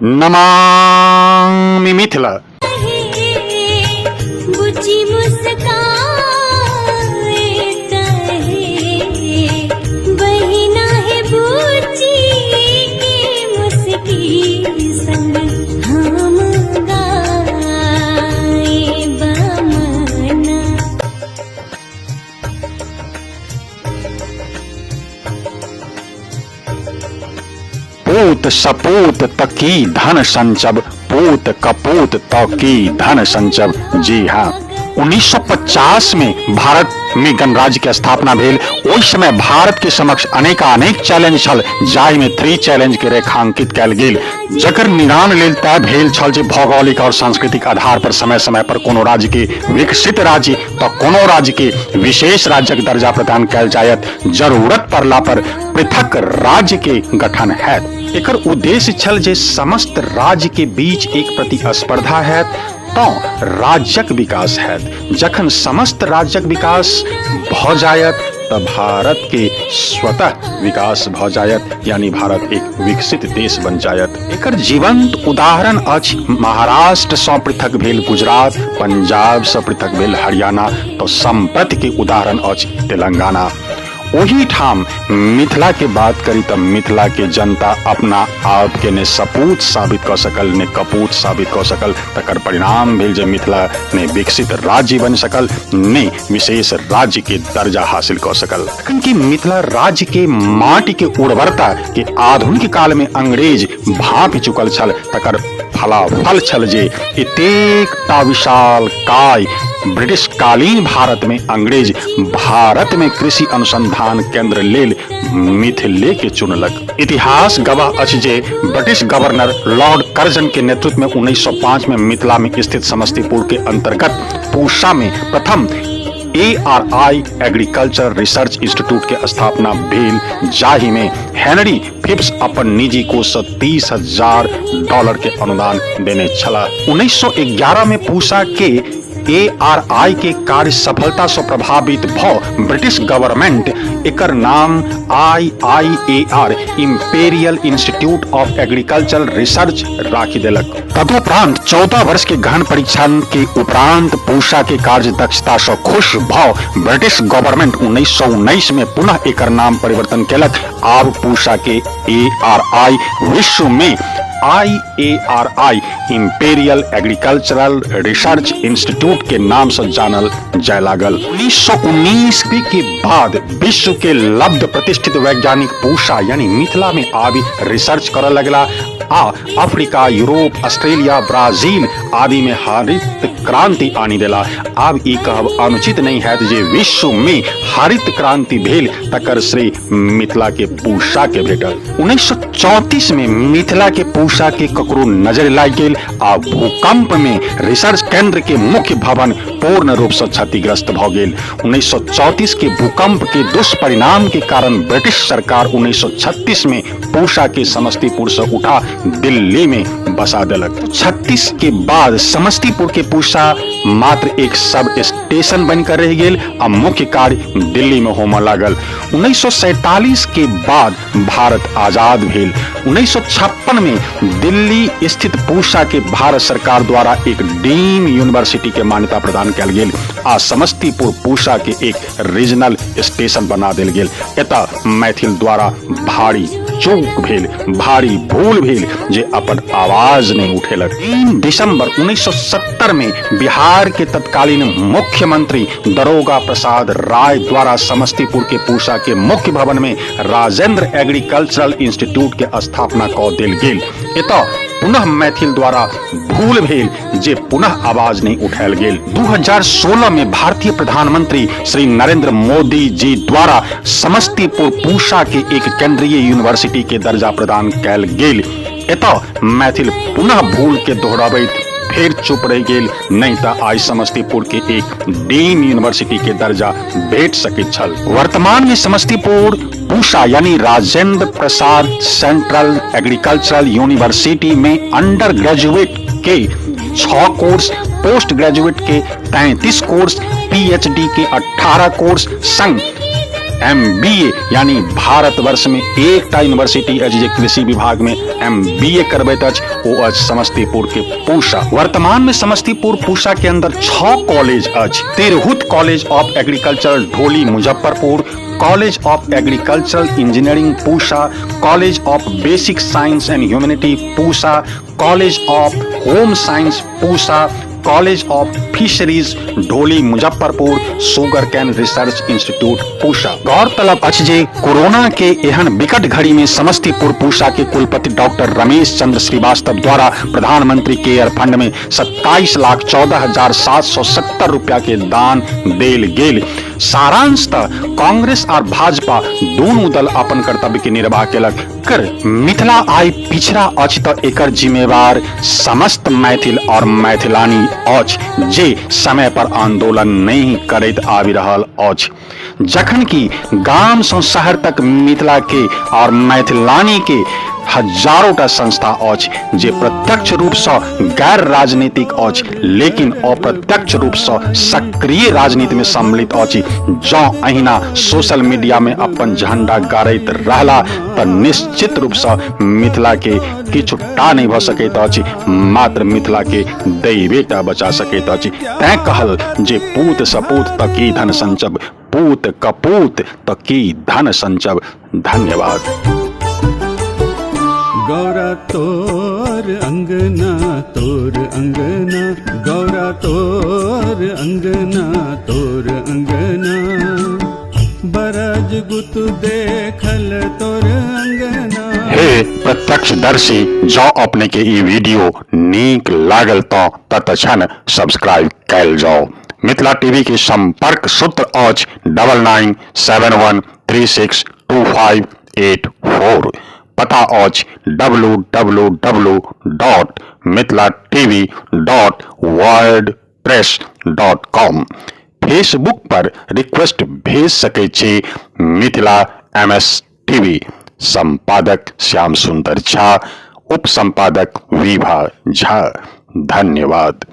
नमामि मिथिला। बुची मुस्काए बहिना है बुची के मुस्की संग हम गाए बमना। पूत सपूत तकी धन संचब, पूत कपूत तकी धन संचब। जी हाँ, 1950 में भारत में गणराज्य के स्थापना भेल। ओहि समय भारत के समक्ष अनेकानेक चैलेंज छल, जाहि में थ्री चैलेंज के रेखांकित कयल गेल, जकर निदान लेल तय भेल छल जे भौगोलिक और सांस्कृतिक आधार पर समय समय पर कोनो राज्य के विकसित राज्य तऽ कोनो राज्य के विशेष राज्यक दर्जा प्रदान कयल जायत, जरूरत पड़ला पर पृथक राज्य के गठन हैत। एकर उद्देश्य छल जे समस्त राज्य के बीच एक प्रतिस्पर्धा हैत तऽ राज्यक विकास हैत। जखन समस्त राज्यक विकास भऽ जायत तऽ भारत के स्वतः विकास भऽ जायत, यानी भारत एक विकसित देश बन जायत। एकर जीवंत उदाहरण अछि महाराष्ट्र सँ पृथक भेल गुजरात, पंजाब सँ पृथक भेल हरियाणा, तऽ सम्प्रति के उदाहरण अछि तेलंगाना। ओही ठाम मिथिला के बात करी तऽ मिथिला के जनता अपना आप के ने सपूत साबित कऽ सकल ने कपूत साबित कऽ सकल। तकर परिणाम भेल जे मिथिला ने विकसित राज्य बनि सकल ने विशेष राज्य के दर्जा हासिल कऽ सकल। तखन कि मिथिला राज्य के माटि के उर्वरता के आधुनिक काल में अंग्रेज भाँपि चुकल छल। तकर फलाफल छल जे एतेक टा विशाल काय ब्रिटिश कालीन भारत में अंग्रेज भारत में कृषि अनुसंधान केंद्र लेल मिथिले के चुनलक। इतिहास गवाह अछि जे ब्रिटिश गवर्नर लॉर्ड कर्जन के नेतृत्व में 1905 में मिथिला में स्थित समस्तीपुर के अंतर्गत पूसा में प्रथम ARI agriculture research institute के स्थापना भेल, जाहि में हेनरी फिप्स अपन निजी कोष से $30,000 के अनुदान देने छलाह। 1911 में पूसा के ARI के कार्य सफलता से प्रभावित भ ब्रिटिश गवर्नमेंट एकर नाम IIAR imperial institute of agriculture research राखि देलक। तदुपरांत 14 वर्ष के गहन परीक्षण के उपरांत पूसा के कार्य दक्षता से खुश भ ब्रिटिश गवर्नमेंट 1919 में पुनः एकर नाम परिवर्तन केलक। आब पूसा के ARI विश्व में IARI imperial agricultural research institute के नाम से जानल जाय लागल। 1919 के बाद विश्व के लब्ध प्रतिष्ठित वैज्ञानिक पूसा यानी मिथिला में आबि रिसर्च करऽ लगला आ अफ्रीका, यूरोप, ऑस्ट्रेलिया, ब्राजील आदि में हरित क्रांति आनि देला। आब ई कहब अनुचित नहीं हैत जे विश्व में हरित क्रांति भेल तकर श्रेय मिथिला के पूसा के भेटल। 1934 में मिथिला के पूसा के ककरो नजर लागि गेल आ भूकंप में रिसर्च केंद्र के मुख्य भवन पूर्ण रूप से क्षतिग्रस्त भ गेल। 1934 के भूकंप के दुष्परिणाम के कारण ब्रिटिश सरकार 1936 में पूसा के समस्तीपुर से उठा दिल्ली में बसा देलक। 36 के बाद समस्तीपुर के पूसा मात्र एक सब स्टेशन बनकर रह गेल आ मुख्य कार्य दिल्ली में होमय लागल। 1947 के बाद भारत आजाद भेल। 1956 में दिल्ली स्थित पूसा के भारत सरकार द्वारा एक डीम यूनिवर्सिटी के मान्यता प्रदान कयल गेल आ समस्तीपुर पूसा के एक रीजनल स्टेशन बना देल गेल। एतऽ मैथिल द्वारा भारी चूक भेल, भारी भूल भेल जे अपन आवाज नहीं उठेलक। 3 दिसंबर 1970 में बिहार के तत्कालीन मुख्यमंत्री दरोगा प्रसाद राय द्वारा समस्तीपुर के पूसा के मुख्य भवन में राजेंद्र एग्रीकल्चरल इंस्टीट्यूट के स्थापना कऽ देल गेल। एतऽ पुनः मैथिल द्वारा भूल भेल जे पुनः आवाज नहीं उठायल गेल। 2016 में भारतीय प्रधानमंत्री श्री नरेंद्र मोदी जी द्वारा समस्तीपुर पूसा के एक केंद्रीय यूनिवर्सिटी के दर्जा प्रदान कयल गेल। एतऽ मैथिल पुनः भूल के दोहराबैत फेर चुप रहि गेल, नहीं तऽ आइ समस्तीपुर के एक डीम यूनिवर्सिटी के दर्जा भेट सकैत छल। वर्तमान में समस्तीपुर पूसा यानी Rajendra Prasad central agricultural university में अंडर ग्रेजुएट के 6 कोर्स, पोस्ट ग्रेजुएट के 33 कोर्स, पीएचडी के 18 कोर्स संग एमबीए यानी भारतवर्ष में एकटा यूनिवर्सिटी अछि जे कृषि विभाग में एमबीए करबैत अछि, ओ अछि समस्तीपुर के पूसा। वर्तमान में समस्तीपुर पूसा के अंदर 6 कॉलेज अछि। Tirhut college of agriculture Dholi Muzaffarpur, college of agricultural engineering Pusa, college of basic science and humanity Pusa, college of home science Pusa, college of fisheries Dholi Muzaffarpur, sugar cane research institute Pusa. गौरतलब अछि जे corona के एहन विकट घड़ी में समस्तीपुर पूसा के कुलपति डॉक्टर रमेश चंद्र श्रीवास्तव द्वारा प्रधानमंत्री केयर फंड में 27,14,770 रुपया के दान देल गेल। सारांशतः कांग्रेस और भाजपा दोनों दल अपन कर्तव्य के निर्वाह केलक। कर मिथिला आइ पिछड़ा अछि तऽ एकर जिम्मेवार समस्त मैथिल और मैथिलानी अछि जे समय पर आंदोलन नहि करैत आबि रहल अछि, जखन कि गाम सँ शहर तक मिथिला के और मैथिलानी के हजारों टा संस्था अछि जे प्रत्यक्ष रूप सँ गैर राजनीतिक अछि लेकिन अप्रत्यक्ष रूप सँ सक्रिय राजनीति में सम्मिलित अछि। जँ अहिना सोशल मीडिया में अपन झंडा गाड़ैत रहला तऽ निश्चित रूप सँ मिथिला के किछु टा नहि भऽ सकैत अछि, मात्र मिथिला के दैवे टा बचा सकैत अछि। तैं कहल जे पूत सपूत तऽ की धन संचब, पूत कपूत तऽ की धन संचब। धन्यवाद। गौरा तोर अंगना तोर अंगना, गौरा तोर अंगना तोर अंगना, बरज गुत देखल तोर अंगना। हे प्रत्यक्षदर्शी, जँ अपने के ई वीडियो नीक लागल तऽ तत्क्षण सब्सक्राइब कयल जाउ। मिथिला टीवी के संपर्क सूत्र अछि 9971362584। पता अछि W W W dot Mithila TV dot word press dot com. Facebook पर रिक्वेस्ट भेज सकै छी मिथिला एम एस टीवी। संपादक श्याम सुंदर झा, उप संपादक विभा झा। धन्यवाद।